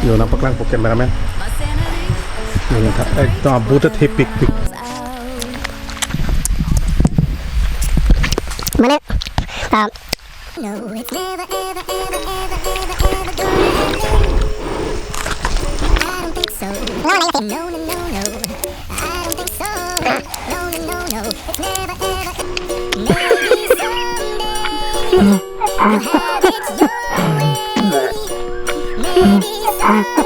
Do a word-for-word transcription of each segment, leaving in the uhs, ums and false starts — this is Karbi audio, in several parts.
Yo, nangpaklangpo cameraman. Yo, nangtha-, ekdom abut athepik pik. Mane, ah, No, it's never, ever, ever, ever, ever, ever gonna happen. I don't think so. No, no, no, no, no. I don't think so. No, no, no, no. It's never, ever, maybe someday. Perhaps it's your way. Maybe someday.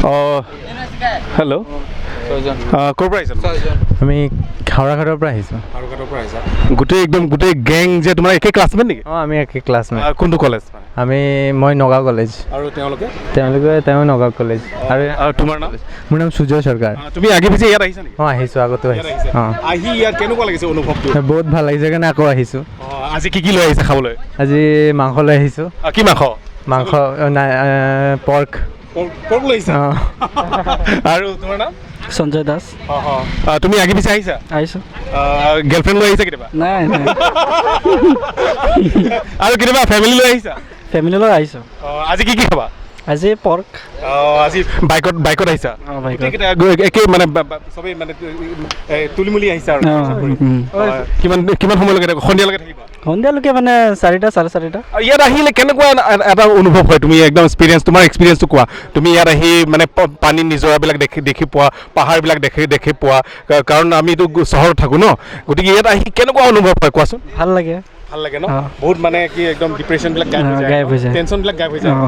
অ, হেল্ল'। ছয়জন। আহ, ক'ৰ পৰা আহিছা তুমি? ছয়জন। আমি হাওৰাঘাটৰ পৰা আহিছো। হাওৰাঘাটৰ পৰা আহিছা? গোটেই একদম গোটেই গেং যে তোমাৰ একে ক্লাছমেট নেকি? অ, আমি একে ক্লাছমেট। আহ, কোনটো কলেজ? আমি, মই নগাঁও কলেজ। আৰু তেওঁলোকে? তেওঁলোকে, তেওঁ নগাঁও কলেজ। অ, আৰু আৰু তোমাৰ নাম? মোৰ নাম সুজয় চৰকাৰ। আহ, তুমি আগে পিছে ইয়াত আহিছা নেকি? অ, আহিছো, আগতেও ইয়াত আহিছো। আহিছা? অ। আহি ইয়াত কেনেকুৱা লাগিছে অনুভৱটো? বহুত ভাল লাগিছে কাৰণে আকৌ আহিছো। অ, আজি কি কি লৈ আহিছা খাবলৈ? আজি মাংস লৈ আহিছো। আহ, কি মাংস? মাংস, অ, নাই, এ, পৰ্ক। পৰ্ক, পৰ্ক লৈ আহিছা? অ। আৰু তোমাৰ নাম? সঞ্জয় দাস। অ, অ। আহ, তুমি আগে পিছে আহিছা? আহিছো। আহ, গাৰ্লফ্ৰেণ্ড লৈ আহিছা কেতিয়াবা? নাই, নাই। আৰু কেতিয়াবা ফেমিলি লৈ আহিছা? ফেমিলি লৈ আহিছো। অ, আজি কি কি খাবা? আজি পৰ্ক। অ, আজি বাইকত, বাইকত আহিছা? অ, বাইকত। গোটেইকেইটা গৈ একে মানে বা-, বা-, সবেই মানে, এ, তুলি মুলি আহিছা আৰু? অ, উম, উম। অ, কিমান, কিমান সময়লৈকে থাকিবা? সন্ধিয়ালৈকে থাকিবা? সন্ধিয়ালৈকে মানে চাৰিটা, চাৰে চাৰিটা। আৰু ইয়াত আহিলে কেনেকুৱা এ-, এ-, এটা অনুভৱ হয়? তুমি একদম এক্সপিৰিয়েঞ্চ, তোমাৰ এক্সপিৰিয়েঞ্চটো কোৱা। তুমি ইয়াত আহি মানে প-, পানী নিজৰাবিলাক দেখি, দেখি পোৱা, পাহাৰবিলাক দেখি, দেখি পোৱা, কা-, কাৰণ আমিতো গু-, চহৰত থাকো ন, গতিকে ইয়াত আহি কেনেকুৱা অনুভৱ হয় কোৱাচোন? ভাল লাগে। ভাল লাগে ন? অ। বহুত মানে কি একদম ডিপ্ৰেশ্যনবিলাক গায়ব অ, হৈ যায়, গায়ব হৈ যায়। টেনশ্যনবিলাক গায়ব হৈ যায়। অ।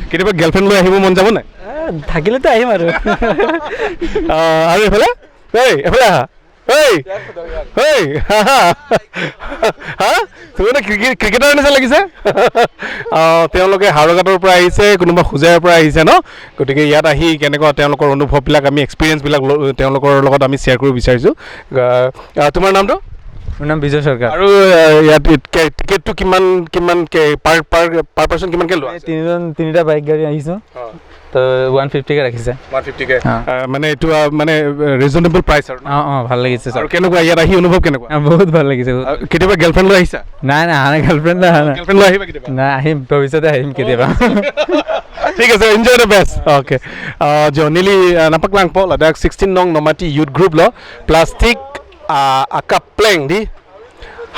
কেতিয়াবা গাৰ্লফ্ৰেণ্ড লৈ আহিব মন যাব নাই? এ, থাকিলেতো আহিম আৰু। অ, আৰু এইফালে? এই, এইফালে আহা। হেই! হেই! হা, হা। হা? তুমি মানে ক্ৰিকেট, ক্ৰিকেটাৰ নিচিনা লাগিছে? অ, তেওঁলোকে হাওৰাঘাটৰ পৰা আহিছে, কোনোবা হোজাইৰ পৰা আহিছে ন? গতিকে ইয়াত আহি কেনেকুৱা তেওঁলোকৰ অনুভৱবিলাক, আমি এক্সপিৰিয়েঞ্চবিলাক ল-, তেওঁলোকৰ লগত আমি শ্বেয়াৰ কৰিব বিচাৰিছো। আহ, আহ, তোমাৰ নামটো? মোৰ নাম বিজয় চৰকাৰ। আৰু, আহ, ইয়াত কে-, টিকেটটো কিমান, কিমানকে, পাৰ, পাৰ, পাৰ পাৰ্চন কিমানকে লোৱা এই আছে? তিনিজন, তিনিটা বাইক গাড়ী আহিছো। অ। তো ওৱান ফিফটিকে ৰাখিছে। ওৱান ফিফটিকে। অ। আহ, মানে এইটো, আহ, মানে, আহ, ৰিজনেবল প্ৰাইচ আৰু ন? অ, অ, ভাল লাগিছে, ছাৰ। আৰু কেনেকুৱা ইয়াত আহি অনুভৱ কেনেকুৱা? অ, বহুত ভাল লাগিছে, বহুত। আহ, কেতিয়াবা গাৰ্লফ্ৰেণ্ড লৈ আহিছা? নাই, নাই, অহা নাই, গাৰ্লফ্ৰেণ্ড লৈ অহা নাই। গাৰ্লফ্ৰেণ্ড লৈ আহিবা কেতিয়াবা? নাই, আহিম, ভৱিষ্যতে আহিম কেতিয়াবা। ঠিক আছে, এনজয় দ্য বেষ্ট। অ'কে। আহ, jo neli, আহ, nangpaklangpo ladak sixteen nong Nomati Youth Group lo plastic, আহ, akapleng di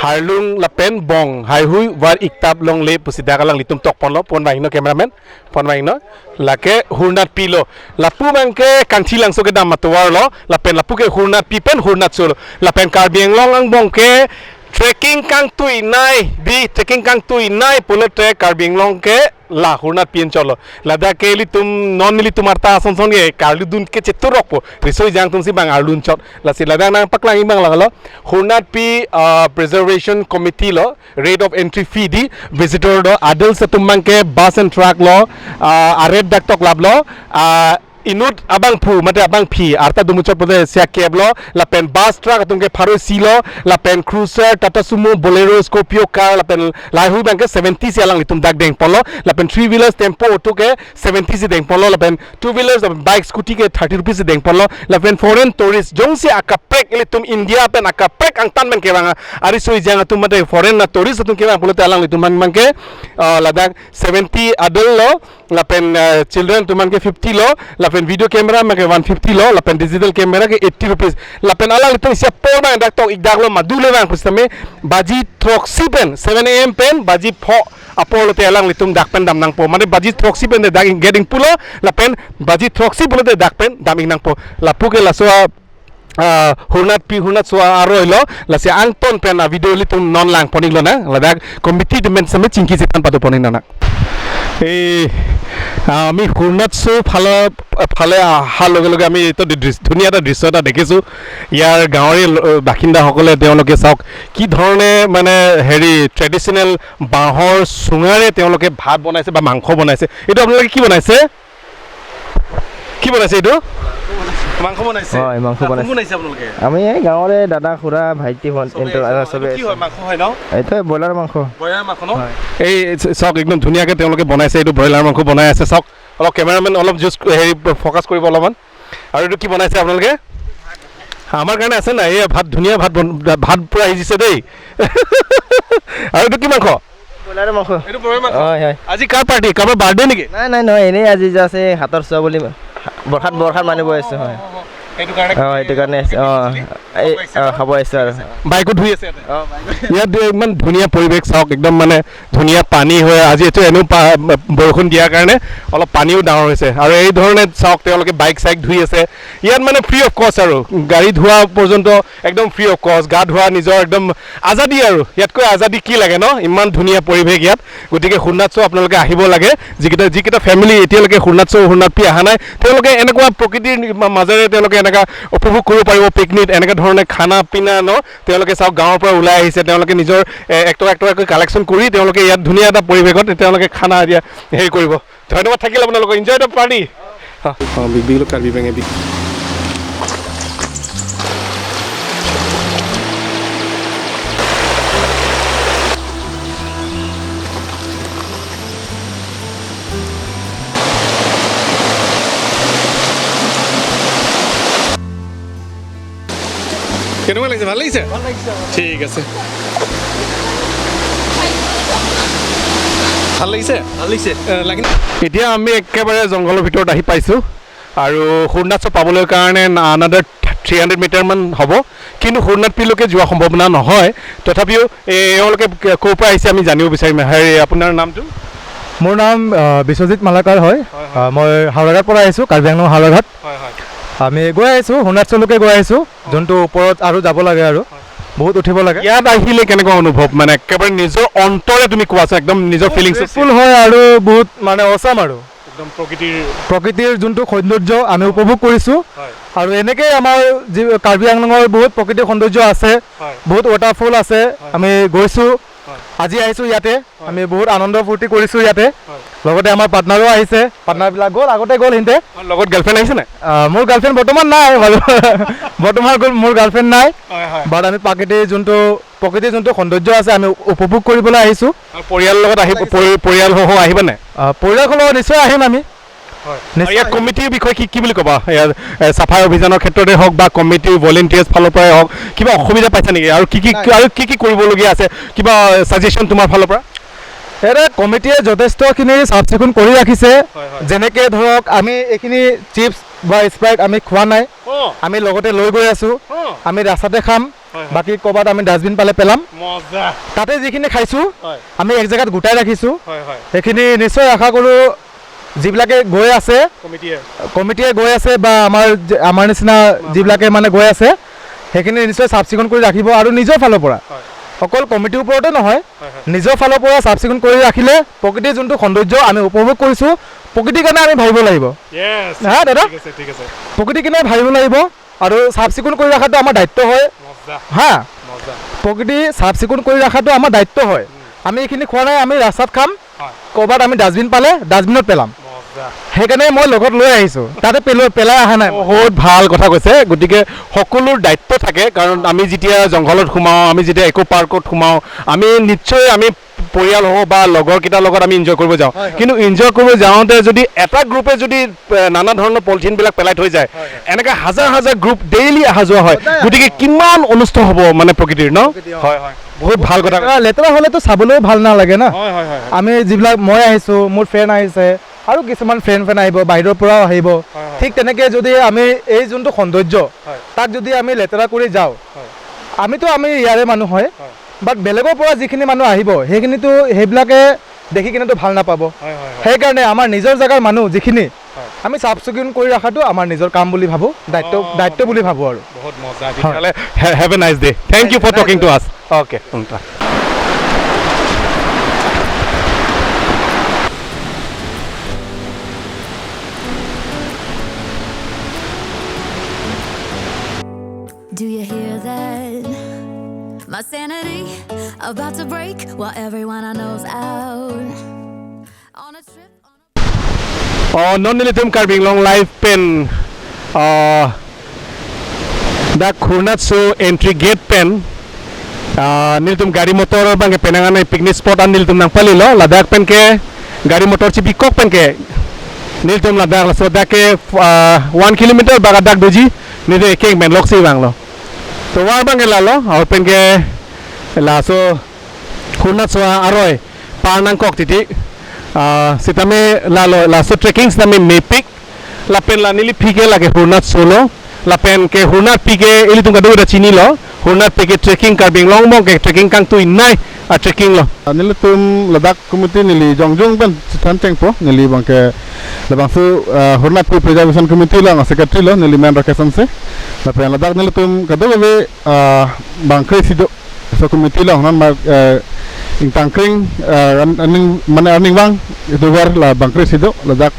harlung lapen bong haihui var iktap longle pusi dak alanglitum tokponlo, pon vangno cameraman, pon vangno. Lake Hurnatpi lo. Lapu abangke Kangthilangso kedam atovar lo, lapen lapu ke Hurnatpi pen Hurnatso lo. Lapen Karbi Anglong angbong ke trekking kangtuinei di, trekking kangtuinei pulote Karbi Anglong ke la Hurnatpi anchot lo. Ladak ke ilitum non ilitum arta ason son ke karludun ke cheturokpo. Riso ejang atumsi bang arlunchot. Lasi ladak nangpaklangji abang lalo. Hurnatpi, ah, Preservation Committee lo rate of entry fee di visitor do, adults atum abangke bus and truck lo, ah, a-rate dak toklap lo, ah, inut abangphu mate abangphi arta dumuchot pulote sia kep lo, lapen bus truck atum ke pharo isi lo, lapen cruiser, Tata Sumo, Bolero, Scorpio car, lapen lahaihui abangke seventy si alanglitum dak dengponlo, lapen three wheelers, tempo, auto ke seventy si dengponlo, lapen two wheelers, lapen bike, scooty ke thirty rupees si dengponlo, lapen foreign tourist jongsi akaprek ilitum India pen akaprek angtan pen kevang ariso ejang atum mate foreign atourist atum kevang pulote alanglitum abangke, ah, ladak seventy adult lo, lapen, eh, children atum abangke fifty lo, lapen video camera abangke one fifty lo, lapen digital camera ke eighty rupees. Lapen alanglitum isi apor abang dak tok-ik dak lo, madu le abang pusitame baji throksi pen, seven A M pen baji pho apor lote alanglitum dak pen dam nangpo. Mane baji throksi pen de dak gate ingpu lo, lapen baji throksi pulote dak pen dam-ik nangpo. Lapu ke laso a ah, Hurnatpi, Hurnatso aroi lo, lasi angton pen a-video ilitum non langpon-ik lonang, ladak committee atum pen seme chingki chethan pado pon-ik lonang. এই, আহ, আমি হুৰনাথ শ্ব' ফালৰ, ফালে অহাৰ লগে লগে আমি এইটো দৃশ্য, ধুনীয়া এটা দৃশ্য এটা দেখিছোঁ। ইয়াৰ গাঁৱৰে ল-, বাসিন্দাসকলে তেওঁলোকে চাওক কি ধৰণে মানে হেৰি ট্ৰেডিশ্যনেল বাঁহৰ চুঙাৰে তেওঁলোকে ভাত বনাইছে বা মাংস বনাইছে। এইটো আপোনালোকে কি বনাইছে? কি বনাইছে এইটো? মাংস বনাইছে? হয়, মাংস আ, কোন বনাইছে। কোন আহিছে আপোনালোকে? আমি এই গাঁৱৰে দাদা, খুৰা, ভাইটি, ভণ্টি, চবেই এনেকৈ আহিছে। আ, চবেই এইটো কি আহিছে। হয়? মাংস হয় ন? এইটো ব্ৰইলাৰ মাংস। ব্ৰইলাৰ মাংস ন? হয়। এই চ-, চাওক, একদম ধুনীয়াকৈ তেওঁলোকে বনাইছে। এইটো ব্ৰইলাৰ মাংস বনাই আছে। চাওক, অলপ কেমেৰামেন অলপ জাষ্ট হেৰি ফ'কাছ কৰিব অলপমান। আৰু এইটো কি বনাইছে আপোনালোকে? আমাৰ কাৰণে আছে নাই? এই ভাত, ধুনীয়া ভাত বন-, ভাত পুৰা সিজিছে দেই। আৰু এইটো কি মাংস? ব্ৰইলাৰ মাংস। এইটো ব্ৰইলাৰ মাংস। হয়, হয়। আজি কাৰ পাৰ্টি? কাৰোবাৰ বাৰ্থডে নেকি? নাই, নাই, নহয়, এনেই আজি জাষ্ট এই হাতৰ চোৱা বুলি বৰষাত, বৰষাত মানিব আহিছোঁ, হয়। সেইটো কাৰণে অ, সেইটো কাৰণে আহিছোঁ। অ, এই, অ, খাব আহিছোঁ আৰু। বাইকো ধুই আছে ইয়াতে। অ, বাইক। ইয়াত ইমান ধুনীয়া পৰিৱেশ চাওক, একদম মানে ধুনীয়া পানী হৈ, আজি এইটো এনেও পা-, বৰষুণ দিয়াৰ কাৰণে অলপ পানীও ডাঙৰ হৈছে। আৰু এই ধৰণে চাওক, তেওঁলোকে বাইক চাইক ধুই আছে। ইয়াত মানে ফ্ৰী অফ কষ্ট আৰু গাড়ী ধোৱা পৰ্যন্ত একদম ফ্ৰী অফ কষ্ট, গা ধোৱা নিজৰ একদম আজাদী আৰু। ইয়াতকৈ আজাদী কি লাগে ন? ইমান ধুনীয়া পৰিৱেশ ইয়াত। গতিকে সোণনাথ শ্ব' আপোনালোকে আহিব লাগে। যিকেইটা, যিকেইটা ফেমিলি এতিয়ালৈকে সোণনাথ শ্ব', সোণনাথ পি অহা নাই, তেওঁলোকে এনেকুৱা প্ৰকৃতিৰ মা-, মাজেৰে তেওঁলোকে এনেকুৱা উপভোগ কৰিব পাৰিব। পিকনিক, এনেকুৱা ধৰণে খানা পিনা ন, তেওঁলোকে চাওক, গাঁৱৰ পৰা ওলাই আহিছে, তেওঁলোকে নিজৰ, এ, এক টকা, এক টকাকৈ কালেকশ্যন কৰি তেওঁলোকে ইয়াত ধুনীয়া এটা পৰিৱেশত তেওঁলোকে খানা এতিয়া হেৰি কৰিব। ধন্যবাদ থাকিল আপোনালোকক। Enjoy the party। O, big big Karbi বেঙে বিগ। কেনেকুৱা লাগিছে? ভাল লাগিছে? ঠিক আছে। ভাল লাগিছে? ভাল লাগিছে। এ, লাগিল। এতিয়া আমি একেবাৰে জংঘলৰ ভিতৰত আহি পাইছোঁ আৰু সোণনাথ শ্ব' পাবলৈ কাৰণে আনাদাৰ থ্ৰী হাণ্ড্ৰেড মিটাৰমান হ'ব, কিন্তু সোণনাথ পিলৈকে যোৱা সম্ভাৱনা নহয়। তথাপিও এ, এওঁলোকে ক-, ক'ৰ পৰা আহিছে আমি জানিব বিচাৰিম। হেৰি, আপোনাৰ নামটো? মোৰ নাম, আহ, বিশ্বজিৎ মালাকাৰ হয়। হয়, হয়। আহ, মই হাওৰাঘাট পৰা আহিছোঁ, কাৰ্বি আংলং হাওৰাঘাট। হয়, হয়। আমি গৈ আহিছোঁ, সোণনাথ শ্ব' লৈকে গৈ আহিছোঁ, অ। যোনটো ওপৰত আৰু যাব লাগে আৰু। হয়। বহুত উঠিব লাগে। ইয়াত আহিলে কেনেকুৱা অনুভৱ? মানে একেবাৰে নিজৰ অন্তৰে তুমি কোৱাচোন, একদম নিজৰ বহুত ফিলিংছ। গ্ৰেটফুল হয় আৰু বহুত মানে অচাম আৰু। একদম প্ৰকৃতিৰ প্ৰকৃতিৰ যোনটো সৌন্দৰ্য আমি উপভোগ কৰিছোঁ। হয়। আৰু এনেকেই আমাৰ যি কাৰ্বি আংলঙৰ বহুত প্ৰকৃতিৰ সৌন্দৰ্য আছে, হয়। বহুত ৱাটাৰফল আছে, হয়। আমি গৈছোঁ। হয়। আজি আহিছোঁ ইয়াতে, হয়। আমি বহুত আনন্দ ফূৰ্তি কৰিছোঁ ইয়াতে। হয়। লগতে আমাৰ পাৰ্টনাৰো আহিছে, পাৰ্টনাৰবিলাক গ'ল, আগতে গ'ল সিহঁতে। আৰু লগত গাৰ্লফ্ৰেণ্ড আহিছে নাই? আহ, মোৰ গাৰ্লফ্ৰেণ্ড বৰ্তমান নাই বাৰু। বৰ্তমান গ'ল, মোৰ গাৰ্লফ্ৰেণ্ড নাই। হয়, হয়। বাট আমি প্ৰাকৃতিক যোনটো, প্ৰকৃতিৰ যোনটো সৌন্দৰ্য আছে, আমি উপভোগ কৰিবলৈ আহিছোঁ। আৰু পৰিয়ালৰ লগত আহিব, লাগিছে। পৰি-, পৰিয়ালসহ আহিবা নাই? আহ, পৰিয়ালসহ নিশ্চয় আহিম আমি। হয়। নিশ্চয় আৰু ইয়াত আহিম। কমিটিৰ বিষয়ে কি, কি বুলি ক'বা? ইয়াত, এ, চাফাই অভিযানৰ ক্ষেত্ৰতে হওক বা কমিটিৰ ভলেণ্টিয়াৰ্ছ ফালৰ পৰাই হওক, কিবা অসুবিধা পাইছা নেকি? আৰু কি কি, নাই। আৰু কি কি কৰিবলগীয়া আছে? কিবা ছাজেশ্যন তোমাৰ ফালৰ পৰা? ইয়াতে কমিটিয়ে যথেষ্টখিনি চাফ চিকুণ কৰি ৰাখিছে। হয়, হয়। যেনেকে ধৰক, আমি এইখিনি চিপছ বা স্প্ৰাইট আমি খোৱা নাই, অ। আমি লগতে লৈ গৈ আছোঁ। অ। আমি ৰাস্তাতে খাম। হয়, হয়। বাকী ক'ৰবাত আমি ডাষ্টবিন পালে পেলাম। মজা। তাতে যিখিনি খাইছোঁ, হয়। আমি এক জেগাত গোটাই ৰাখিছোঁ। হয়, হয়। সেইখিনি নিশ্চয় আশা কৰোঁ যিবিলাকে গৈ আছে, কমিটিয়ে। কমিটিয়ে গৈ আছে বা আমাৰ যে, আমাৰ নিচিনা যিবিলাকে মানে গৈ আছে, সেইখিনি নিশ্চয় চাফ চিকুণ কৰি ৰাখিব। আৰু নিজৰ ফালৰ পৰা, হয়। অকল কমিটিৰ ওপৰতে নহয়, হয়, হয়। নিজৰ ফালৰ পৰা চাফ চিকুণ কৰি ৰাখিলে প্ৰকৃতিৰ যোনটো সৌন্দৰ্য আমি উপভোগ কৰিছোঁ, প্ৰকৃতিৰ কাৰণে আমি ভাবিব লাগিব। য়েছ। হা, দাদা? ঠিক আছে, ঠিক আছে। প্ৰকৃতিৰ কাৰণে ভাবিব লাগিব। আৰু চাফ চিকুণ কৰি ৰখাটো আমাৰ দায়িত্ব হয়। মজা। হা? মজা। প্ৰকৃতি চাফ চিকুণ কৰি ৰখাটো আমাৰ দায়িত্ব হয়। উম। আমি এইখিনি খোৱা নাই, আমি ৰাস্তাত খাম। হয়। ক'ৰবাত আমি ডাষ্টবিন পালে ডাষ্টবিনত পেলাম। মজা। সেইকাৰণে মই লগত লৈ আহিছোঁ, তাতে পেল-, পেলাই অহা নাই। বহুত ভাল কথা কৈছে। গতিকে সকলোৰ দায়িত্ব থাকে, কাৰণ আমি যেতিয়া জংঘলত সোমাওঁ, আমি যেতিয়া ইক' পাৰ্কত সোমাওঁ, আমি নিশ্চয় আমি পৰিয়াল হওক বা লগৰ কেইটাৰ লগত আমি এনজয় কৰিব যাওঁ। হয়, হয়। কিন্তু এনজয় কৰিব যাওঁতে যদি এটা গ্ৰুপে যদি, এ, নানা ধৰণৰ পলিথিনবিলাক পেলাই থৈ যায়, হয়, হয়। এনেকে হাজাৰ হাজাৰ গ্ৰুপ ডেইলি অহা যোৱা হয়, সদায় আহে। গতিকে কিমান অনিষ্ট হ'ব মানে প্ৰকৃতিৰ, ন? প্ৰকৃতি, অ। হয়, হয়। বহুত ভাল কথা লেতেৰা, লেতেৰা হ'লেতো চাবলৈও ভাল নালাগে না। হয়, হয়, হয়, হয়। আমি যিবিলাক, মই আহিছোঁ, মোৰ ফ্ৰেণ্ড আহিছে, আৰু কিছুমান ফ্ৰেণ্ড ফ্ৰেণ্ড আহিব, বাহিৰৰ পৰাও আহিব। হয়, হয়। ঠিক তেনেকে যদি আমি এই যোনটো সৌন্দৰ্য, হয়। তাক যদি আমি লেতেৰা কৰি যাওঁ, হয়। আমিতো, আমি ইয়াৰে মানুহ হয়, হয়। বাট বেলেগৰ পৰা যিখিনি মানুহ আহিব, সেইখিনিতো, সেইবিলাকে দেখি কিনেতো ভাল নাপাব। হয়, হয়, হয়। সেইকাৰণে আমাৰ নিজৰ জেগাৰ মানুহ যিখিনি, হয়। আমি চাফ চিকুণ কৰি ৰখাটো আমাৰ নিজৰ কাম বুলি ভাবোঁ, দায়িত্ব, অ, দায়িত্ব বুলি ভাবোঁ আৰু। বহুত মজা। হয়। তেতিয়াহ'লে হে-, have a nice day। Thank you for talking to us। Okay. Do you hear that? My sanity about to break while everyone I know's out on a trip. Oh, non nelitum Karbi Anglong Live pen, ah, dak Khurnatso entry gate pen, ah, nelitum gari motor abangke penang anai picnic spot an nelitum nangpalilo, ladak penke gari motor chibikok penke Nelitum ladak laso dak ke, ah, one kilometer bak adak doji, nelitum ekeng pen loksi vanglo. Tovar abang ke lalo, ahut pen ke laso Hurnatso aroi par nangkok titi. Ah, sitame lalo, laso trekking sitame mepik. Lapen la neli aphi ke lake Hurnatso lo. Lapen ke Hurnatpi ke ilitum kadokave ta chinilo. Hurnatpi ke trekking, Karbi Anglong angbong ke trekking kangtuinei a-trekking lo. Ah, nelitum ladak committee neli jongjung pen chethan chengpo, neli abang ke labangso, ah, Hurnatpi Preservation Committee along a-secretary lo, neli men Rakesh Hanse. Lapen ladak nelitum kadokave, ah, bangkre si do, so committee along non ma, eh, ingtangkring, eh, an-, aning, mane aning vang, itum ver la bangkre si do, ladak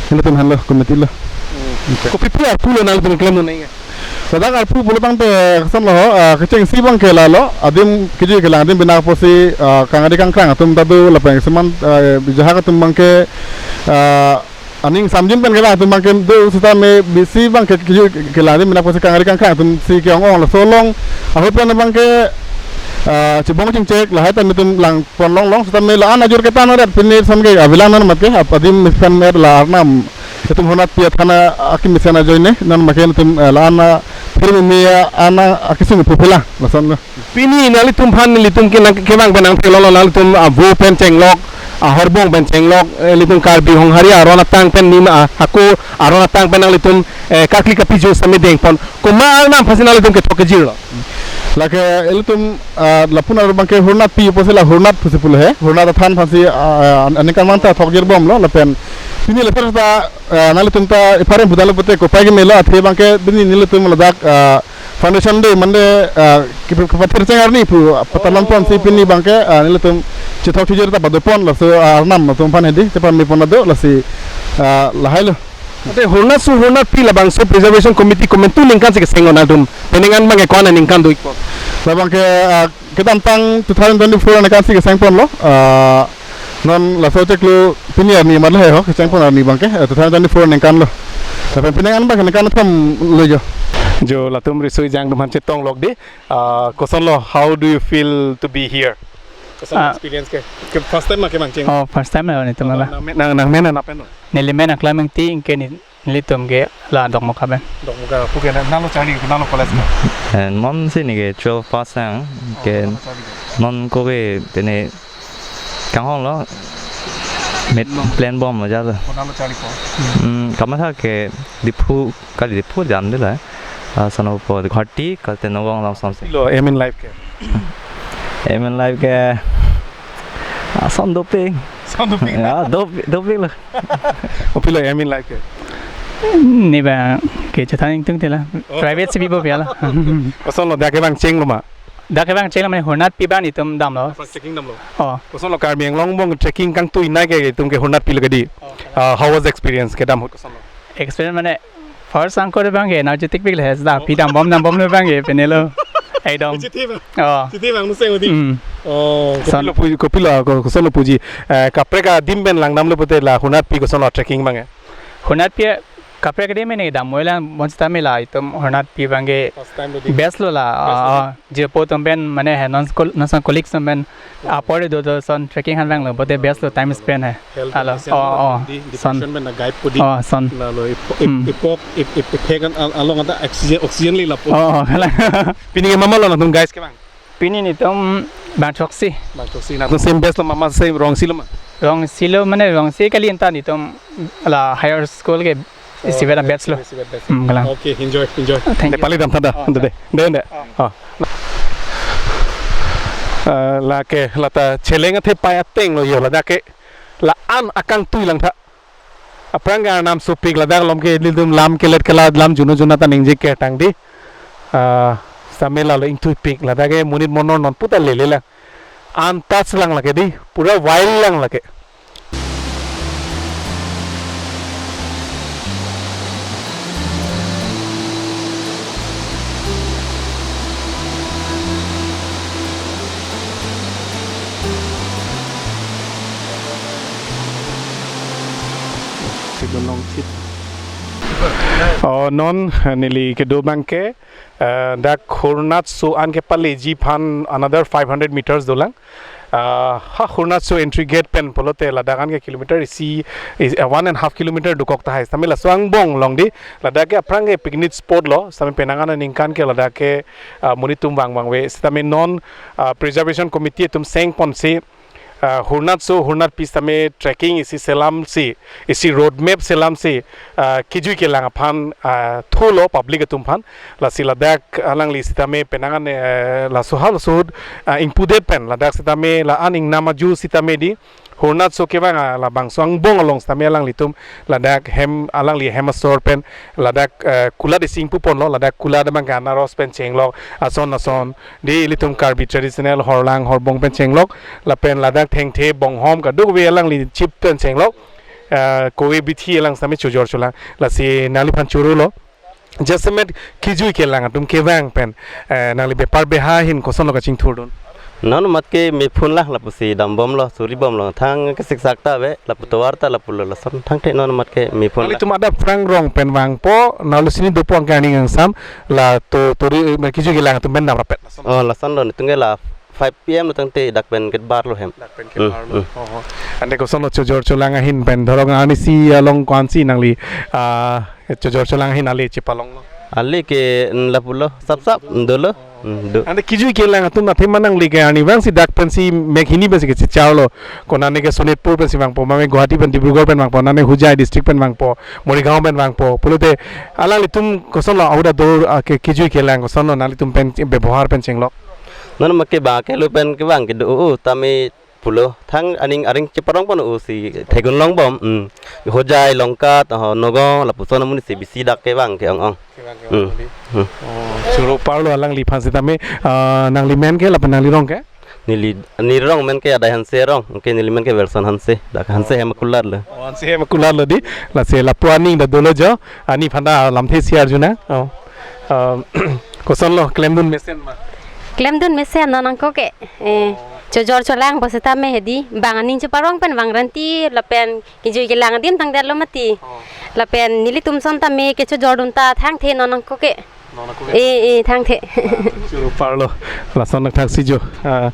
nelitum henlo committee lo. Hmm. Okay. Kopi pi arpu lo nanglitum keklem non nai? Ladak arpu pulo tangte kosonlo, ah, kechengsi abang ke lalo, adim kejui kelang adim bina apotsi, ah, kangari kangkrang atum ta do, lapen seman, ah, bijahak atum abang ke, ah, aning samjin pen kelang atum abang ke do, sitame bisi abang ke kejui kelang adim bina apotsi kangari kangkrang atum si ke-ong-ong laso along ahut pen abang ke, ah, chibong chingchek lahai ta nelitum langpon longlong, sitame la-an ajor kethan aret pini ason ke avelang non mat ke, ap-, adim mesen mer la arnam. Itum Hurnatpi athana akimi sena ajoine, non make itum, eh, la-an aphir meme ana akisung pupila, lason lo. Pini nanglitum aphan nelitum ke nang kevang pen nangthelolo, nanglitum avo pen chenglok, ahorbong pen chenglok, eh, ilitum Karbi Honghari aron atang pen nima, ah, hako aron atang pen nanglitum, eh, karkli kapijor sitame dengpon. Komat arnam aphansi nanglitum kethok kejirlo? Lake ilitum, ah, lapu-an arlo abang ke Hurnatpi apotsi la Hurnat pusi pulo he. Hurnat athan aphansi, ah, ah, aningkanvang ta thokjirbomlo lapen pini lapen ta, ah, nanglitum ta ipharem budalo pute kopai kemelo athe abang ke pini nelitum ladak, ah, foundation day mande, ah, kep-, kepathir cheng arni pu patalon ponsi pini abang ke, ah, nelitum chethok chijir ta padopon laso, ah, arnam atum aphan hedi chepamepon ado lasi, ah, lahailo. Ante Hurnatso Hurnatpi labangso Preservation Committee komantu ningkan si kesenglo nanglitum? Penang an abang ke ko-an aningkan do-ikpo? Labang ke, ah, kedamtang two thousand twenty-four aningkan si kesengponlo. Ah, non laso chiklo pini arni mat lahei ho, kechengpon arni abang ke, eh, two thousand twenty-four aningkan lo. Lapen penang an abang ke ningkan kethom lo jo. Jo latum riso-ejang atum aphan chetonglok dei. Ah, kosonlo, how do you feel to be here? Koson Ah. experience ke? Ke first time ma kevang cheng? Oh, first time lo nelitum la. Nang, nang, nang men na pen lo? Neli men Aklam Engti, anke ne-, nelitum ke la Dokmoka pen. Dokmoka, puke na, nanglo charli, nanglo college ke? Eh, non si neke twelve pass nang, Oh, ke nanglo charli ke? Non ko ke tene kanghon lo, met Non. plan bomlo jalo. Oh, nanglo charli ko? Hmm, kamatha ke Diphu, kali Diphu jam de la. Ah, sonopo Guwahati, kalte Nagaon along somse. Lo, aim in life ke? Aim in life ke, ah, son doping. Son doping. Ya, dop-, doping lo. Kopilo aim in life ke? Ne abang ke chethan ingtung te la. Oh. Private si bibo pia la. Kosonlo, dak kevang chenglo ma? Dak kevang chenglo mane Hurnatpi abang nelitum damlo. First trekking damlo. Oh. Kosonlo Karbi Anglong angbong trekking kangtuinei ke itum ke Hurnatpi lo ke dei. Oh. Ah, how was the experience? Kedam ahut kosonlo? Experience mane first angkor abang ke energetic pik le, seta Oh. pi dambom dambomlo abang ke penelo. Ekdom. Chithi abang. Oh. Chithi abang nuseng udi. Hmm. Oh, Son. Kopilo puji, kopilo, ko-, kosonlo puji. Eh, kaprek adim pen langdamlo pute la Hurnatpi kosonlo trekking abang ke? Hurnatpi kaprek adim pen ne damvoi lang, bonsitame la itum Hurnatpi abang ke First time lo dei. best lo la. Best lo Ah, dei. ah, jirpo atum pen mane he non school, non sang colleagues atum pen Oh. apor do do son trekking aphan vanglo, bote best lo time spend he. Health Alo, pen oh, oh, dei, son. depression pen na gaib po dei. Oh, son. Lalo ip-, ip-, Hmm. ipok, ip-, ip-, ipek an al-, along anta oxygen, oxygen le lapo. Oh, oh, kalang. Pini ke mama lo nangtum guys kevang? Pini nelitum bang throksi. Bang throksi. Nangtum same batch lo ma, ma same rongsi lo ma? Rongsi lo mane rongsi kali anta nelitum la higher school ke Oh, isivet a-batch lo. isivet batch. Hmm, kalang. Okay, enjoy, enjoy. Thank you. Nepali dam tha da. Oh, De, de, de, de. Oh. Oh. Eh, lake, lata cheleng athe pai ateng lo jo, ladak ke la-an akangtui langtha. Aphrang ke arnam sopik, ladak along ke ilitum lam kelet kelat, lam juno juno ta ningje ketang dei. Ah, sitame lalo ingtuipik, ladak ke monit monor non puta lele lang. Untouched lang lake dei, pura wild lang lake. Oh, non neli kedo abang ke, eh, dak Hurnatso an kepaleji aphan another five hundred meters dolang. Ah, ha Hurnatso entry gate pen pulote ladak an ke kilometer isi, is, uh, one and half kilometer dokok tahai. Sitame laso angbong along di, ladak ke aphrang ke picnic spot lo, sitame penang an aningkan ke ladak ke, ah, monit atum vang vangve. Sitame non, ah, preservation committee atum sengponsi, ah, Hurnatso, Hurnatpi sitame trekking isi selamsi, isi road map selamsi, ah, kejui kelang aphan, ah, thulo public atum aphan. Lasi ladak alangli sitame penang an, eh, laso halaso ahut, ah, ingpudet pen ladak sitame la-an ingnam aju sitame di Hurnatso kevang, ah, labangso angbong along sitame alanglitum ladak hem, alangli hem asor pen ladak, eh, kulat isi ingpuponlo, ladak kulat abang ke anaros pen chenglok, ason ason di ilitum Karbi traditional horlang horbong pen chenglok, lapen ladak thengthe bonghom kadokave alangli chip pen chenglok, eh, kove bithi alang sitame chojor cholang, lasi nangliphan choro lo. Jasemet kejui kelang atum kevang pen, eh, nangli bepar beha ahin kosonlo kachingthurdun? Non amat ke mephun lang lapusi dambomlo, suribomlo, thang ke siksak ta ave, lapu tovar ta lapulo, lason thangthe non amat ke mephun lang. Nanglitum adap aphrang rong pen vangpo, nangli sini dopo angke aning angsam, la to, tori, eh, kejui kelang atum pen dam rapet. Oh, lasonlo, netum ke la five P M lo tangte dak pen ke barlo hem. Dak pen ke Hmm, barlo. hmm. Oh, oh. Ante kosonlo chojor cholang ahin pen, dhorong arnisi along ko-ansi nangli, ah, chojor cholang ahin ale chepalonglo? Ale ke, mm, lapulo, sapsap, mm, dolo. Mm, do. Ante kejui kelang atum athema nangli ke arnivangsi dak pensi mek hini pensi kechecharlo. Konane ke Sonitpur pensi vangpo, mame Guwahati pen, Dibrugarh pen vangpo, nane Hojai district pen vangpo, Morigaon pen vangpo. Pulote alanglitum kosonlo ahut ador, ah, ke kejui kelang kosonlo nanglitum pen bebohar pen chenglok? Non amat ke ba ke lo pen kevang ke do, oh, tame pulo. Thang aning aring cheparongpon, oh, si theklong longbom. Hmm. Hojai, Longkat, oh, Nagaon, lapuson amonit si bisi dak kevang ke ong ong. Kevang ke Hmm. ong ong di. Hmm. Oh, choro parlo alangliphan sitame, ah, nangli men ke lapen nangli rong ke? Neli, neli rong men ke Adai Hanse rong. Oke, neli men ke Wilson Hanse. Dak Hanse hem akular lo. Oh, Hanse hem akular lo di. Lasi lapu aning ta dolo jo. Ani aphan ta lamthe isi arjunang. Oh. Um, kosonlo, klemdun mesen ma? Klemdun mesen non angko ke. Eh, chojor cholangpo sitame hedi. Bang aning cheparong pen vang ranti lapen kejui kelang adim tangdetlo mati. Oh. Lapen nelitum ason tame kechojordun ta thangthe non angko ke. Non angko ke. Eh, eh, thangthe. Choro parlo. Lason thaksi jo. Ah,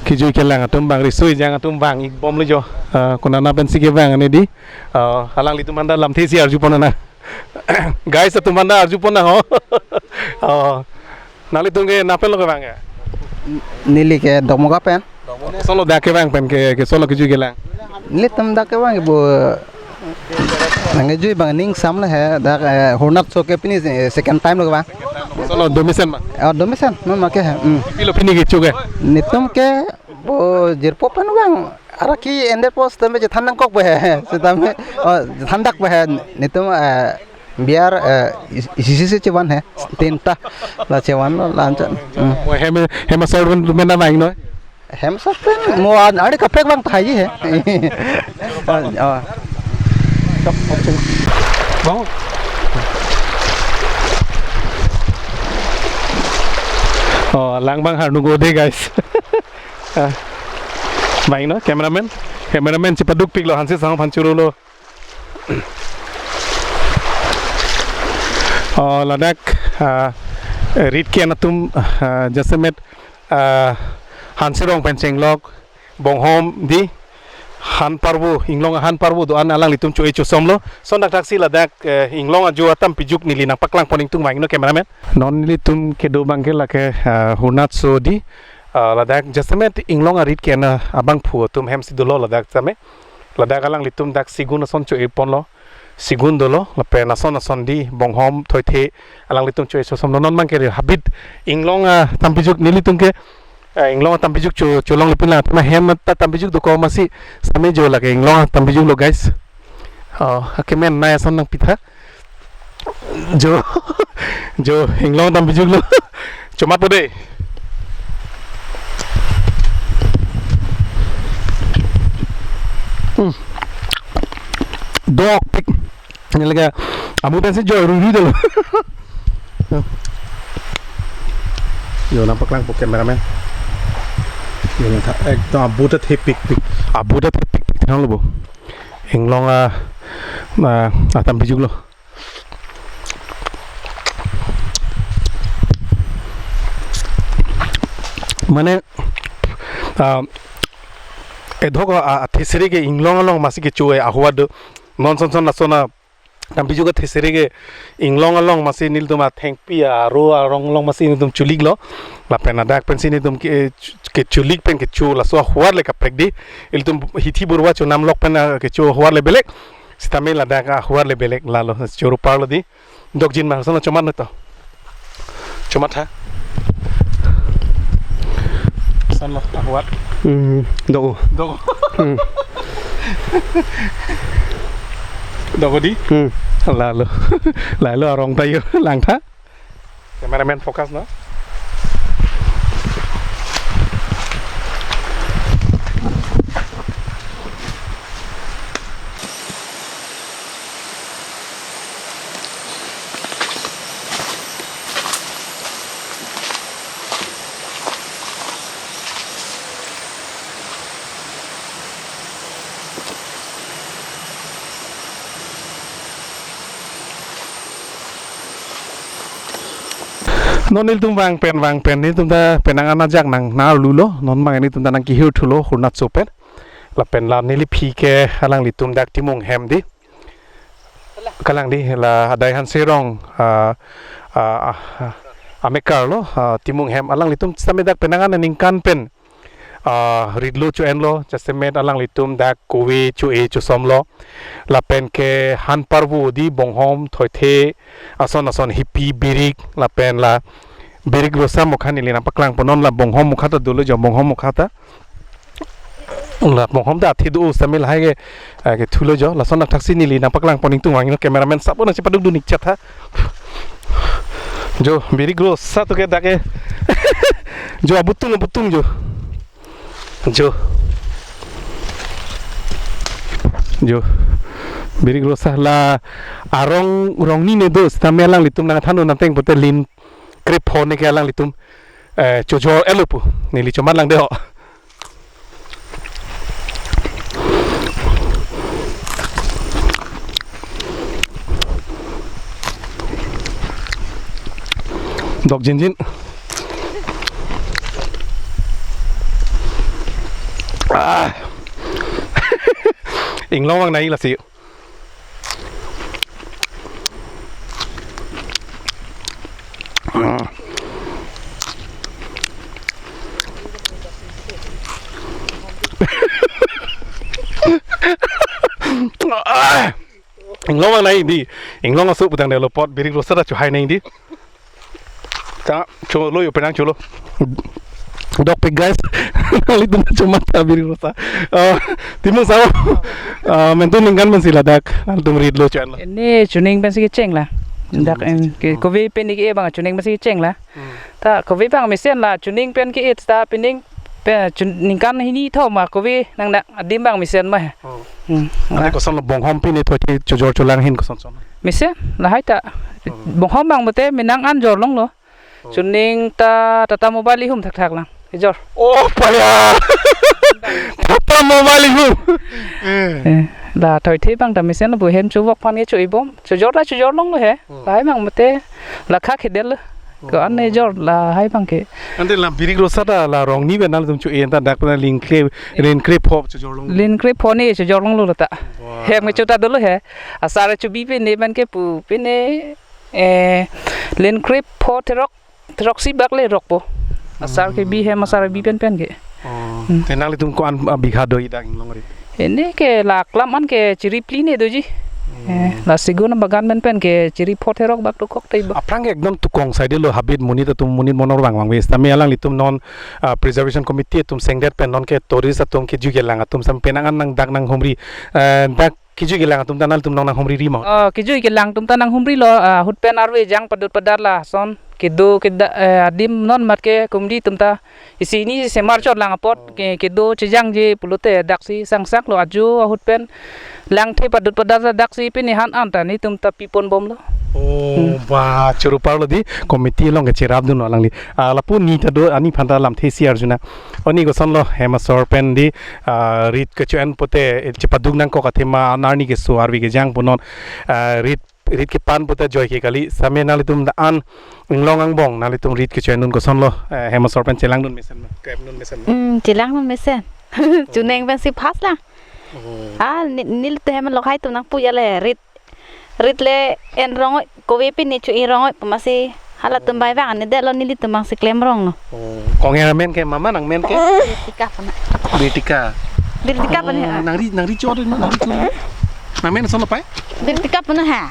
kejui kelang atum bang, riso ejang atum bang-ikbomlo jo. Ah, konana pensi kevang ane di. Ah, alanglitum aphan ta lamthe isi arjupon nang. Guys, atum aphan ta arjupon nang ho. Oh. Nanglitum ke nangpenlo kevang ya? Neli ke Dokmoka pen. Kosonlo dak kevang pen ke, kosonlo kejui kelang? Nelitum dak kevang ibu nangkejui bang aning angsam lo he, dak, eh, Hurnatso ke pini, eh, second time lo kevang. Kosonlo, do mesen ma? Oh, do mesen, non amat ke he. Hmm. Kopilo pini kecho ke? Netum ke bo jirpo pen vang. Arak ke-endet po sitame chethan nangkok ba he. Sitame, oh, chethan dak ba he. Netum, eh, beer, eh, is-, isi isi chevan he. Tinta. La chevanlo, la anchot. Hmm. Mo hem, hem asor pen men nang vangnon? Hem asor pen mo an, ani kaprek vang tahai he. Oh, oh. Oh, lang bang harnu go de, guys. Ah. Vangnon, cameraman. Cameraman chepadukpiklo, Hanse Sangho aphan chorolo. Oh, ladak, ah, rit ke-en atum, ah, jasemet, ah, Hanse rong pen chenglok, bonghom di, han parvo, inglong ahan parvo do-an alanglitum cho-e chosomlo. Lason thaksi ladak, eh, inglong ajo atampijuk neli nangpaklangpon ingtung vangnon cameraman. Non nelitum kedo abang ke lake, ah, Hurnatso di, ah, ladak jasemet inglong arit ke-en abangphu atum hemsi dolo ladak tame. Ladak alanglitum dak sigun ason cho-eponlo. Sigun dolo, lapen ason ason di bonghom thoithe alanglitum cho-e chosomlo. Non abang ke habit inglong, ah, tampijok nelitum ke, ah, inglong tampijok cho, cholongle pinlang, athema hem ta tampijok dokok masi sitame jo lake inglong tampijoklo, guys. Oh, akemen nai ason nangpitha. Jo, jo, inglong tampijoklo. Chomatpo de. Hmm. Dokpik. Neli ke amu pensi jo rui rui dolo. Jo, nangpaklangpo cameraman. Jo, nangtha, ekdom abu ta thepikpik. Abu ta thepikpik thanglo bo. Inglong a, a, atampijoklo. Mane, ah, edhok a, a, athesere ke inglong along masi kecho-e ahuat do. Non son son lason a, nang biju ke athesere ke inglong along masi nelitum athengpi aro arong along masi nelitum chuliklo. Lapen ladak pensi nelitum ke, kechulik pen kecho laso ahuat le kaprek di. Ilitum hithi burwa chonam lok pen, ah, kecho ahuat le belek. Sitame ladak ahuat le belek, lalo choro parlo di. Dokjin ma, son chomat na to. Chomat ha. Son lo, ahuat. Hmm, dok. Dok. Hmm. Dok di? Hmm. Lalo. Lalo arong ta yo langtha. Cameraman focus na. Non nelitum vang pen, vang pen, nelitum ta penang an ajak nang nalu lo, non mang nelitum ta nang kehir thulo, hurnat so pen. Lapen la neliphi ke alanglitum dak Timung hem di. Kalang di la Daihan Serong, ah, ah, ah, amekar lo, ah, Timung hem alanglitum sitame dak penang an aningkan pen, ah, ritlo cho-enlo, jasemet alanglitum dak kove cho-e chosomlo. Lapen ke han parvo di bonghom thoithe ason ason hipi birik lapen la birik rosa mokha neli nangpaklang pon non la bonghom mokha ta dolo jo bonghom mokha ta. La bonghom ta athi do sitame lahai ke, eh, kethulo jo. Lason athaksi neli nangpaklang pon ingtung vanglo cameraman sabo nangchepaduk dun ikchat ha. Jo, birik rosa to ke dak ke. Jo, abutung, abutung jo. Jo. Jo. Birik rosa la arong rong ni ne do sitame alanglitum nangthan un ateng pute lin krepho ne ke alanglitum, eh, chojor-etlo pu. Neli chomat lang de ho. Dokjinjin. Ah. Inglong vang nai lasi. Inglong vang nai di. Inglong aso putang de lo pot birik rosa ta chohai nai di. Ta cholo yo penang cholo. Dokpik guys. Nanglitum chomat ta birik rosa. Ah, Timung sao. Ah, mentu ningkan pensi ladak. Nanglitum ritlo cho-enlo. Ini chuning pensi kecheng la. Dak en ke kove pen ke bang chuning pensi kecheng la. Hmm. Ta kove bang mesen la chuning pen ke-e ta pining pe chun-, ningkan hini tho ma kove nang na adim bang mesen ma. Oh. Hmm. Ane koson lo bonghom pine thoithe chojor cholang hin koson son. Mesen lahai ta. Oh. Bonghom bang mate menang an jor longlo. Oh. Chuning ta Tata Mobile ihum thakthak lang. Ijor. Oh, paya. Tata Mobile ihum. Eh. Eh, la thoithe bang ta mesen bu hem chuvok phan ke cho-e bom. Chojor ta chojor longlo he. Oh. Lahai bang mate la kha khedel. Ko an ne jor lahai bang ke. Ante la birik rosa ta la rong ni pen nanglitum cho-e ta dak pen lin kre, lin krepho chojor long. Lin krepho ne chojor longlo ta. Wah. Hem ke cho ta dolo he. Asar chubi pine pen ke pu pine, eh, lin krepho therok, theroksi bak le rokpo. Asar kebi hem asar bi pen pen ke. Oh. Hmm. Te nanglitum ko-an, ah, bigha do-e dak inglong ri? Ini ke la klam an ke chiri phli ne doji. Hmm. Eh, la sigun bagan pen pen ke chiri pho therok bak dokok tei bak. Aphrang ke ekdom tukong side lo habit monit atum monit monor vang vangve sitame alanglitum non, ah, preservation committee atum sengdet pen non ke tourist atum kejui kelang atum sitame penang an nang dak nanghumri, eh, dak kejui kelang atum ta nanglitum nang nanghumri ri ma? Ah, kejui kelang atum ta nanghumrilo, ah, ahut pen arve jang padut padar lason kedo keda, eh, adim non mat ke kumdi atum ta isi hini semar chot lang apot ke, kedo chejangje pulote daksi sangsak lo ajo ahut pen langthe padut padar ta daksi pini han an ta nelitum ta pipon bomlo. Oh, hmm. Ba, choro parlo di committee along ke cherap dunlo alangli. Ah, lapu ni ta do ani aphan ta lamthe isi arjuna. Oni kosonlo hem asor pen di, ah, rit kecho-en pute, eh, chepaduk nangkok athema an arni keso arve kejang pu non, ah, rit rit kepan pute joi ke kali sitame nanglitum ta an inglong angbong nanglitum rit kecho-en dun kosonlo, eh, hem asor pen chelang dun mesen ma, krep dun mesen ma? Hmm, chelang dun mesen. Chuneng pensi first lang. Oh. Ah, ni, nelitum hem lokhai atum nangpu ya le, rit, rit le en rong-oi, kove pine cho-e rong-oi pu amatsi halatum bai bang ne detlo, nelitum bangsi klem ronglo. Oh. Kong-er amen ke, mama nangmen ke? Birtika pu na. Birtika. Birtika pu na. Oh, nangri, nangri cho de, nangri cho de. Nangmen son lo pai? Birtika pu na ha.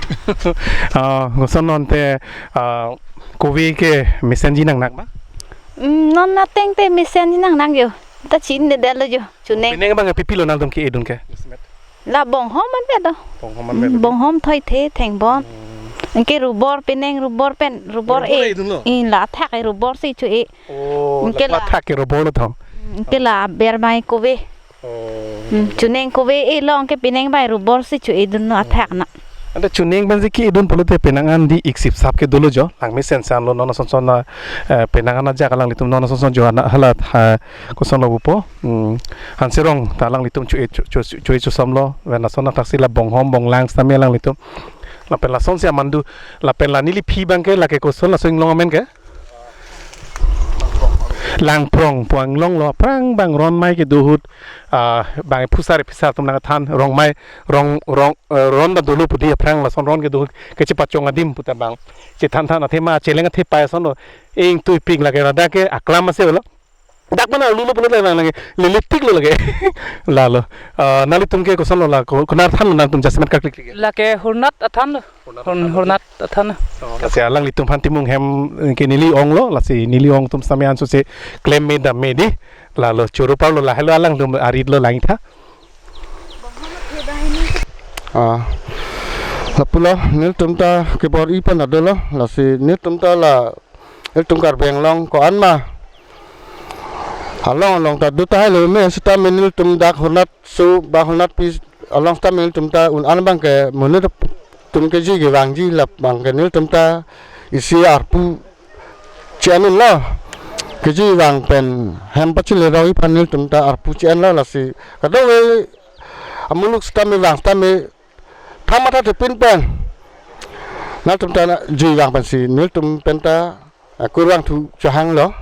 Ah, koson non te, ah, kove ke mesenji nangnak ma? Mm, non ateng te mesenji nangnak yo. Ta chin ne detlo yo. Chuneng. Penang abang ke pipilo nangtum ke-edun ke? La bonghom anvet do. Bonghom anvet. Mm, bonghom, thoithe, thengbon. Hmm. Anke rubor, penang rubor pen, rubor. Rubor e. Edunlo? In la athak e rubor si cho-e. Oh, anke la, la athak ke rubor lo thong. Mm, anke la aber bai kove. Oh. Mm, chuneng kove e lo, anke penang bai rubor si cho-edunlo athak na. Ante chuneng pensi ke-edun pulote penang an di iksip sap ke dolo jo. Langmesen sanlo non ason son na, eh, penang an ajak alanglitum non ason son jo ana hala, ha, koson lo pupo. Hmm. Hanserong ta alanglitum cho-e cho, cho, cho-e chosomlo. Pen lason athaksi la bonghom bonglang sitame alanglitum. Lapen lasonsi amandu, lapen la neli aphi abang ke lake koson laso inglong amen ke? Langprong pu inglong lo, aphrang abang ronmai kedo ahut, ah, bang phusar phisar atum nangthan, rongmai, rong, rong, eh, ron ta dolo pu di aphrang lason ron kedo ahut kechepachong adim puta bang. Chethan than athema, cheleng athe pai ason lo, ingtui ping lake ladak ke aklam ase lo. Dak mana lulo pulo lang lake, lele tik lo lake. Lalo. Ah, nanglitum ke koson lo la, ko-, konar than lo nangtum jasemet karklik ke? Lake Hornat athan lo. Hornat Hon-, athan lo. Hornat athan lo. Oh, lasi alanglitum aphan Timung hem, eh, ke neli ong lo, lasi neli ong atum sitame ansose klem me dam me di. Lalo choro parlo, lahelo alangtum arit lo langtha. Ah, lapulo, nelitum ta kebor-i pen adolo, lasi nelitum ta la, nelitum Karbi Anglong ko-an ma along along ta do tahai lo me, sitame nelitum dak Hornat so ba Hornat pi along sitame nelitum ta un-an abang ke monit atum kejui kevangji la abang ke nelitum ta isi arpu che-en unlo. Kejui vang pen hem pachele roi aphan nelitum ta arpu che-en lo, lasi kadokave amuluk sitame vang sitame thamatha thepin pen nangtum ta jui vang pensi nelitum pen ta, ah, kurvangthu chehanglo.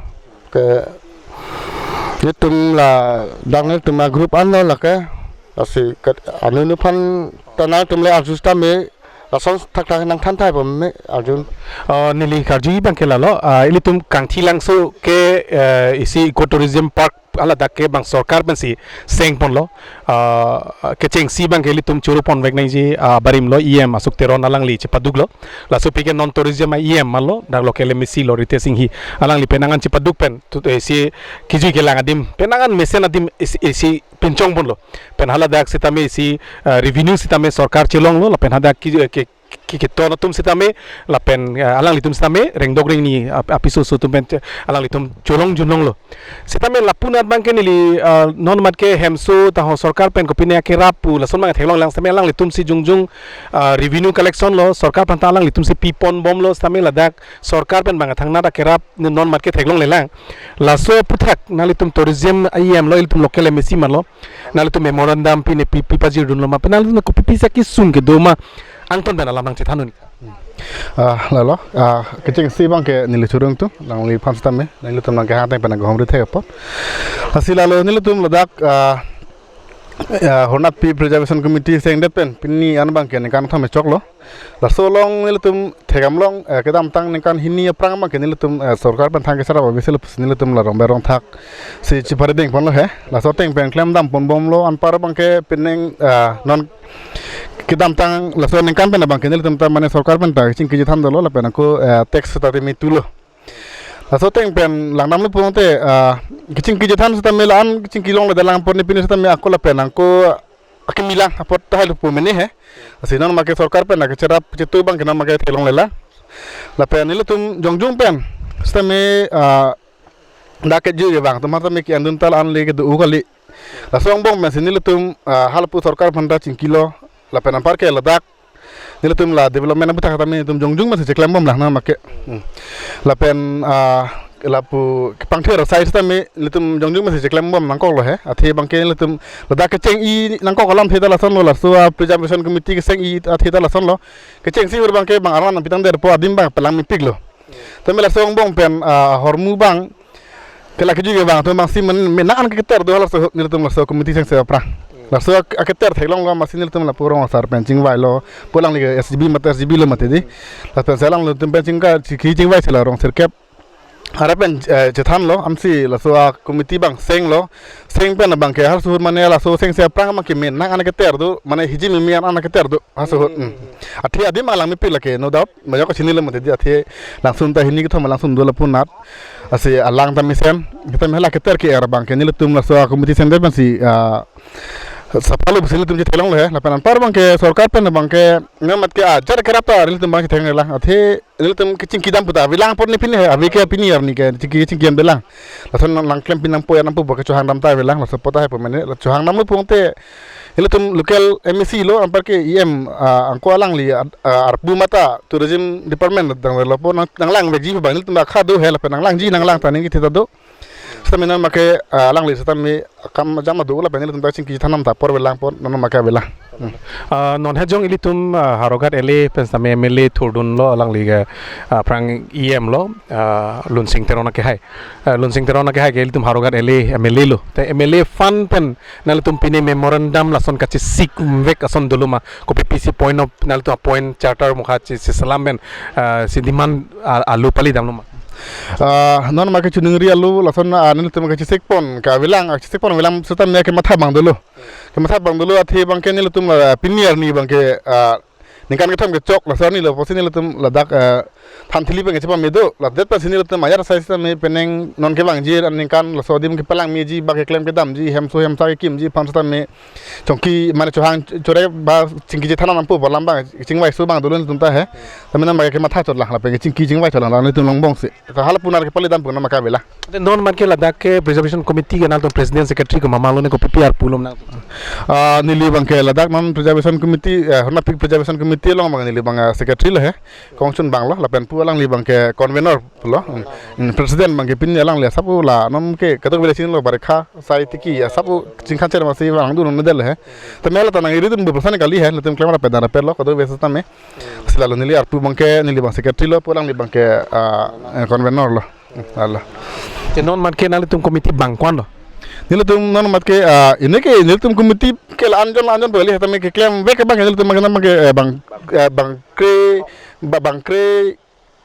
Ke nelitum ladak nelitum a-group anlo lake, lasi ke anunu aphan ta nangtum le arju sitame lason thakthak nangthan thai pon me arju. Oh, neli karju abang ke lalo, ah, ilitum Kangthilangso ke, eh, isi Eco Tourism Park haladak ke bang sorkar pensi seng ponlo, ah, kechengsi abang ke ilitum choro ponvek nangji, ah, barim lo E M Ashok Teron alangli chepaduklo. Laso aphi ke non tourism a-E M malo, dak local M A C lo Ritesh Enghi. Alangli penang an chepaduk pen, tu, eh, si kejui kelang adim, penang an mesen adim isi, isi pinchong ponlo. Pen haladak sitame isi, ah, revenue sitame sorkar chelonglo, lapen hadak ke, ke, ke, keton atum sitame, lapen, ah, alanglitum sitame, rengdok rengni, ap-, apiso so atum pen che-, alanglitum cholong junlonglo. Sitame lapu anat abang ke neli, ah, non mat ke hemso taho sorkar pen kopine akerap pu lason abang theklonglelang sitame alanglitum si jongjong, ah, revenue collection lo, sorkar aphan ta alanglitum si pi ponbomlo sitame ladak sorkar pen abang thangnat akerap non mat ke theklonglelang. Laso aphuthak nanglitum tourism a-E M lo, ilitum local M A C manlo, nanglitum memorandum pine pi, pi pajirdunlo ma, pen nanglitum kopi pisa kesung kedo ma, angton pen alam nangchethan un. Ah, lalo, ah, kechengsi abang ke neli churung tu, nangliphan sitame, nanglitum nangkehang ateng pen nangkehom ri thek apot. Lasi lalo nelitum ladak, ah, ah, Hornat Pi Preservation Committee sengdet pen, pini an abang ke ningkan thom choklo. Laso along nelitum thekdam long, eh, kedamtang ningkan hini aphrang abang ke nelitum, eh, sorkar pen thang keserap abisi lapusi nelitum la rong berong thak si chipari deng ponlo he. Laso ateng pen klemdam ponbomlo, anpar abang ke penang, eh, non kedamtang laso aningkan pen abang ke nelitum ta mane sorkar pen ta kechingki chethan dolo lapen ako, eh, tax ta timi tulo. Laso ateng pen langdamlo pulote, eh, kechingki chethan sitame la-an kechingki longle dalang pon ni pini sitame ako lapen ako akimi lang apot tahai lo pu mene he. Lasi non mat ke sorkar pen akecherap chetu abang ke non mat ke theklonglelang. Lapen nelitum jongjong pen sitame, eh, dak kejui kevang atum sitame ke-endun ta la-an le kedo-o kali. Laso angbong pensi nelitum, ah, halapu sorkar aphan ta chingkilo, lapen anpar ke ladak nelitum la development aphuthak ta nelitum jongjong pensi cheklembomlang non mat ke. Hmm. Lapen, ah, lapu kepangthir asai sitame nelitum jongjong pensi cheklembom nangkoklo he. Athe abang ke nelitum ladak kecheng-i nangkok alamthe ta lasonlo, laso a-preservation committee kecheng-i athe ta lasonlo. Kechengsi ahut abang ke bang aran nangpitang derpo adim abang pelang mepiklo. Tame laso angbong pen, ah, ahormu abang Kela kejui ke bang, atum bang si men, men an keter do halaso ahut nelitum laso committee sengse aphrang. Laso ak-, aketer theklong lo amatsi nelitum lapu rong asar pen chingvailo, pu alangli ke S G B mate, S G B lo mate di. Lapen si alanglitum pen chingka, chiki chingvai si la rong sirkep. Ara pen, eh, chethanlo, amatsi laso a-committee bang senglo, seng pen abang ke halaso ahut mane laso sengse aphrang abang ke men an keter do, mane hiji mimi an keter do, halaso ahut. Hmm. Athe adim alang mepik lake, no doubt. Majok kachinilo mate di, athe langsun ta hini kethom langsun do lapu anat. Lasi alang ta mesen. Kita mehla keter ke-er abang ke nelitum laso committee sengdet pensi, ah, sapalo pusi nelitum chetheklonglo he. Lapen anpar abang ke sorkar pen abang ke, non amat ke, ah, jar kerap ta nelitum abang chetheklang. Athe nelitum kechingki dam puta avelang apot ne pini he, ave ke pini arni ke chingki chingki dam avelang. Lason nang, nangklem pin nangpo ya nangpo bo ke chohang dam ta avelang. Laso apot ta he pu mene, chohang damlo pulote ilitum local M A C lo, anpar ke E M, ah, angko alangli ad-, ah, arpu mata tourism department dang lo po nang, nanglangvekji abang ilitum akha do he lapen nanglangji nanglang ta ning kithi ta do. Seta menon make, ah, alangli seta me kam jam do lapen ilitum ta chingki thanam ta apor avelang po non make avelang. Hmm. Ah, non hejong ilitum, ah, Howraghat L A pen seta me M L A thurdunlo alangli ke, ah, aphrang E M lo, ah, Lunsing Teron akehai. Ah, Lunsing Teron akehai ke ilitum Howraghat L A M L A lo. Te M L A fund pen nanglitum pine memorandum lason kachesik vek ason dolo ma? Kopi pisi point of nanglitum point charter mukha chisi selam pen, ah, si demand a-, alo pali damlo ma? Ah, non make chuningri alo lason, ah, nelitum kachesik pon ke avelang, ah, chesik pon avelang seta me kematha abang dolo. Kematha abang dolo athe abang ke nelitum, ah, pini arni abang ke, ah, ningkan kethom kechok laso arni lo pusi nelitum ladak, eh, thanthili pen kechepame do, ladet pensi nelitum ayar asai seta me penang non kevangji aningkan laso adim kepalang meji ba keklem kedamji hemso hemsa kekimji aphan seta me chongki mane chohang chore ba chingki chethanam nangpo alam abang chingvai so abang dolo nelitum ta he. Tame non make kematha chotlang lapen chingki chingvai chotlang nelitum Longbong si. Ta hala pu anat kepali dam pu non make avelang. Te non amat ke ladak ke preservation committee ke nangtum president secretary ke mama lo ne kopi pi arpu lo nang? Ah, neli abang ke ladak non preservation committee, eh, Hornapik preservation committee along abang neli abang, eh, secretary lo he. Kongchun abang lo, lapen pu alangli abang ke convener lo. Hmm, hmm, president abang ke pini alangli asap pu la non ke kadokave le chinilo, barikha asai tiki asap pu chingkhan cher masi abang dun medel he. Tame la ta nangiri dun bu persen kali he, latum klem ra pedara pe lo kadokave seta me. Si lalo neli arpu abang ke, neli abang secretary lo, pu alangli abang ke, ah, eh, convener lo. Hmm, lalo. Te non amat ke nanglitum committee bang ko-an lo? Nelitum non amat ke, ah, ini ke nelitum committee ke la-an jon la-an jon pali seta me keklem vek abang ke nelitum abang ke, eh, bang, eh, bang kre, ba-, bang kre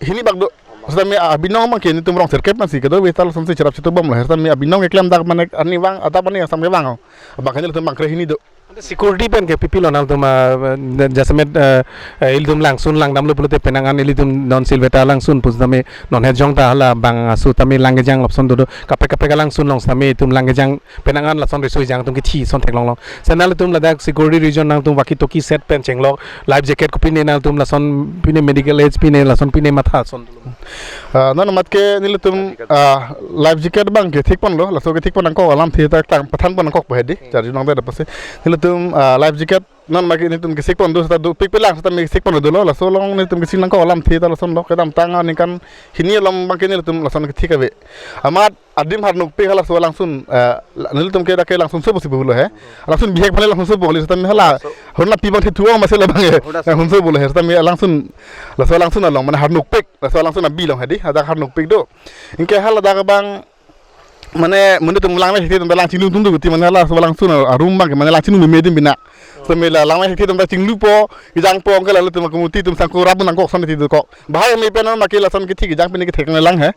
hini bak do. Seta me, ah, abinong abang ke nelitum rong sirkep masi kedo ve tal sonsi cherap chitu bomlo. Seta me abinong keklem dak mane arni abang, adap arni asam kevang ho. Abang ke nelitum bang kre hini do. Security pen ke pipi lo nangtum, ah, jasemet, eh, eh, ilitum langsun langdamlo pulote penang an ilitum non silveta langsun pusitame non hejong ta hala bang asu tame lang kejang lapuson dodo, kaprek kaprek alangsun along sitame itum lang kejang penang an lason risui jang atum kithi ason theklong long. Seta nangtum ladak security region nangtum walkie talkie set pen chenglok, life jacket kopine nangtum lason pine medical aids pine lason pine matha ason. Ah, non amat ke nelitum, ah, life jacket abang ke thik ponlo, laso ke thik pon nangkok alamthe ta tang pathan pon nangkok po he di, charju nang da pasi. Nelitum, ah, life jacket non amat ke nelitum kesik pon do seta dopik pelang seta me kesik pon dolo, laso along nelitum kesik nangkok alamthe ta lason lo kedamtang aningkan hini along abang ke nelitum lason kethik ave. Amat adim harnukpik halaso alangsun, eh, la-, nelitum ke dak ke langsunso pusi pulo he. Alangsun bihek aphan le langsunso pu kali seta me hala. Hornapi abang the thuong masi labang he. Hornaso. Langsunso pulo he seta me alangsun, laso alangsun along mane harnukpik, laso alangsun abi along he di, hadak harnukpik do. Anke haladak abang mane mun itum langme hiti itum lang chinglu tum do guti mane halaso alangsun arum abang ke mane lang chinglu me dim bina. Seta me la langme hiti itum ta chinglupo, kejangpo anke lalu itum committee itum sangku rap nangkok ason hiti dokok. Bahai me pen non make lason kithi kejang pine kethek lang he.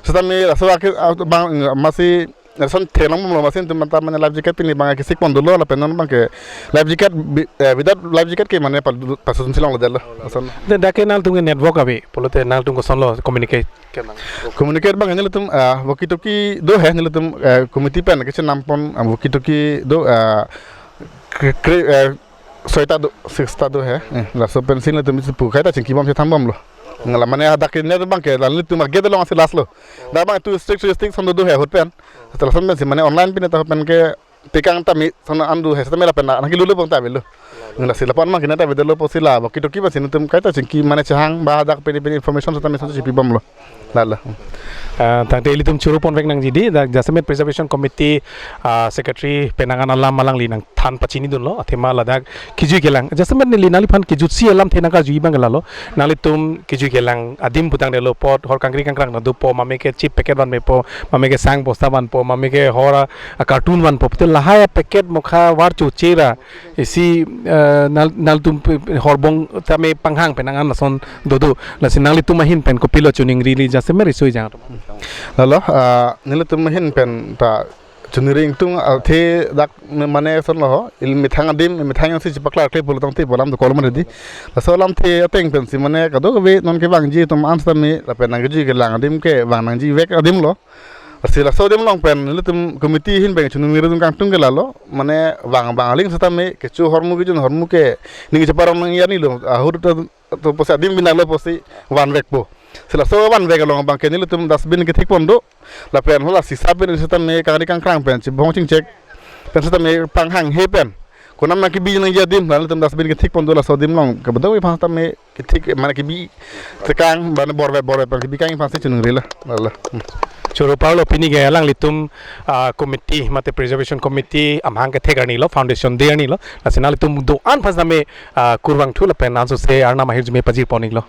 Seta me laso ake, ah, abang, eh, masi lason theklong bomlo masi itum mata mane life jacket pine abang kesik pon dolo lapen non abang ke life jacket bi-, eh, without life jacket ke mane pal-, pasun silong lo delo. Lason. Te dak ke nangtum ke network ave pulote nangtum koson lo communicate ke nang? Communicate abang nelitum, ah, walkie talkie do he nelitum, eh, committee pen kechenam pon, ah, walkie talkie do, ah, kre, kre, eh, soita do, six ta do he. Eh, laso pensi nelitum isi pu kaita chingki bom chetham bomlo. Nangla mane hadak ke net abang ke la nelitum a gate along asi last lo. Dak abang tu strict, strict ason do he ahut pen. Seta lason pensi mane online pine ta ahut pen ke tekang tame ason an do he seta me lapen nangkilu lo pon ta avelo. Nang lasi lapu-an ma kina ta beda lo pusi la, baki toki ba si nelitum kaita chingki mane chehang ba dak pini pini information seta mesen si pibomlo. Lalo. Ah, tangte ilitum choro ponvek nangji dei, dak jasemet Preservation Committee, ah, Secretary penang an alam alangli nangthan pachinidunlo, athema ladak kejui kelang. Jasemet neli nangliphan kejutsi alamthe nangkarjuji abang lalo. Nanglitum kejui kelang adim putangdetlo apot, hor kangri kangkrang ta dopo, mame ke chip packet vanvepo, mame ke sang bosta vanpo, mame ke hor a, a carton vanpo. Pute lahai a packet mokha var chochera. Isi, eh, nal-, nanglitum pe-, pe-, horbong tame panghang penang an lason dodo. Lasi nanglitum ahin pen kopilo chiningrili jasemet riso-ejang atum? Lalo, ah, nelitum ahin pen ta chiningri ingtung athe dak me-, mane asonlo ho, il methang adim, methang yang si chepaklarkle pulo tangte pu alam dokok lo mane dei. Laso alamthe ateng pensi mane kadokave non kevangji atum an seta me lapen nangkejui kelang adim ke vang nangjivek adimlo. Lasi laso adim along pen nelitum committee ahin pen chiningrili kangtung ke lalo, mane vang vang aling seta me kecho hormu kejun hormu ke ning cheparong nangji arnilo, ahut ta to pusi adim binaklo pusi vanvekpo. Si laso vanvek along abang ke nelitum dustbin kethik pon do. Lapen hala sisa pen seta me kangri kangkrang pen chibong chingchek pen seta me panghanghe pen konam nangkebi nangji adim, la nelitum dustbin kethik pon do, laso adim along kebedok iphan seta me kethik mane kebi tekang, mane borvet borvet pen kebi kang iphan si chiningrilo. Lalo. Hmm. Choro parlo pini ke alanglitum, ah, committee mate Preservation Committee amahang kethek arnilo, foundation day arnilo. Lasi nanglitum do-an aphan seta me, ah, kurvangthu lapen ansose arnam ahirjume pajir pon-iklo.